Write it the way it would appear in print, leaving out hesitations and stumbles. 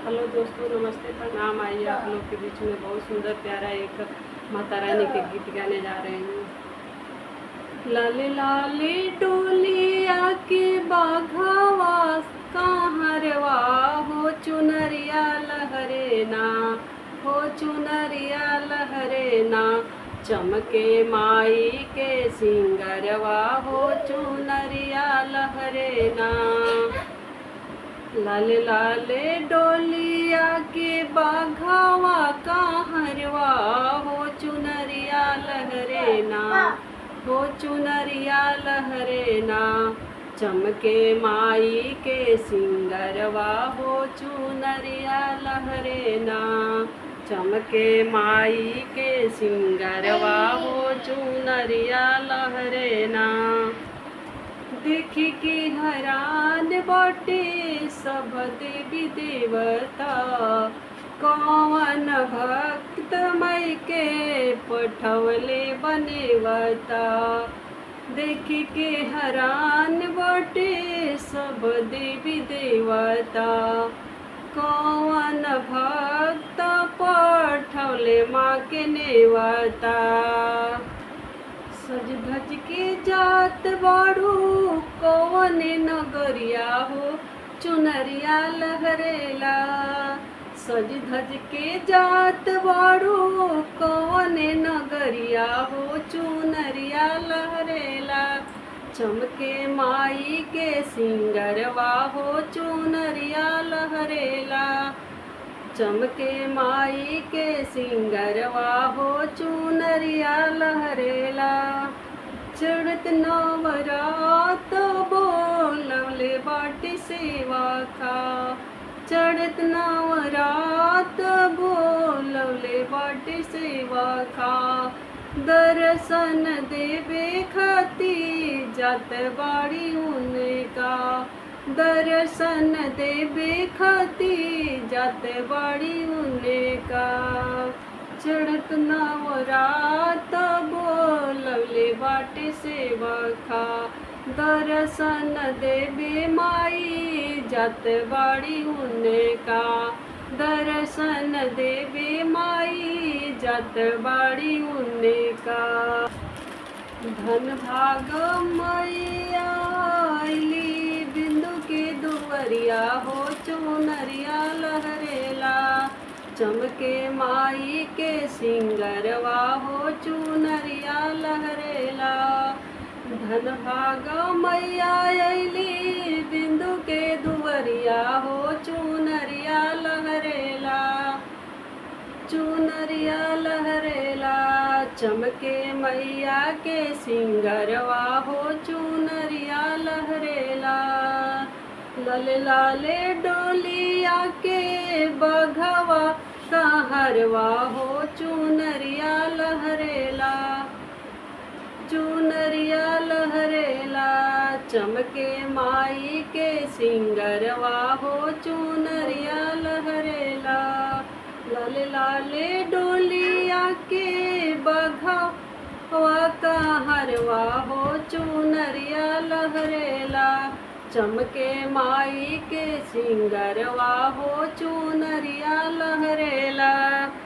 Hello दोस्तों, नमस्ते, प्रणाम। आइए आप लोग के बीच में बहुत सुंदर प्यारा एक माता रानी के गीत गाने जा रहे हैं। लाले लाले डोलिया के बाघवा कहाँ हो चुनरिया लहरे ना, हो चुनरिया लहरे ना, चमके माई के सिंगरवा हो चुनरिया लहरे ना। लाल लाले डोलिया के बाघावा कहरवा हो चुनरिया लहरे ना, हो चुनरिया लहरे ना, चमके माई के सिंगरवा हो चुनरिया लहरे ना, चमके माई के सिंगरवा हो चुनरिया लहरे ना। देखी के हैरान बाटे सब देवी देवता, कौन भक्त मई के पठवले बनेवता। देखी के हैरान बाटे सब देवी देवता, कौन भक्त पठवले माँ के नेवता। सज धज के जात बाड़ू कौन नगरिया हो चुनरिया लहरेला। सज धज के जात बाड़ू कौन नगरिया हो चुनरिया लहरेला, चमके माई के सिंगरवा हो चुनरिया लहरेला, चमके माई के सिंगरवा हो चुनरिया लहरेला। चढ़त नवरात बोलवले बाटी सेवा का, चढ़त नवरात बोलवले बाटी सेवा का, दर्शन देवे खाती जात बाड़ी उनका, दर्शन देवे खाती जात बाड़ी उनका। चढ़त नवरात बोलवले बाटे सेवा खा, दर्शन देवे माई जात बाड़ी उनका, दर्शन देवे माई जात बाड़ी उनका। धन भाग मैया आइली बिंदु के दुवरिया हो चुनरिया लहरेला, चमके माई के सिंगरवा हो चुनरिया लहरेला। धन भाग मैया अइली बिंदु के दुवरिया हो चुनरिया लहरेला, चुनरिया लहरेला, चमके मैया के सिंगरवा हो चुनरिया लहरेला। लाल लाले डोलिया के बघवा कहरवा हो चुनरिया लहरेला, चुनरिया लहरेला, चमके माई के सिंगरवा हो चुनरिया लहरेला। लाल लाले डोलिया के बघवा कहरवा हो चुनरिया लहरेला, चमके माई के सिंगरवा हो चुनरिया लहरेला।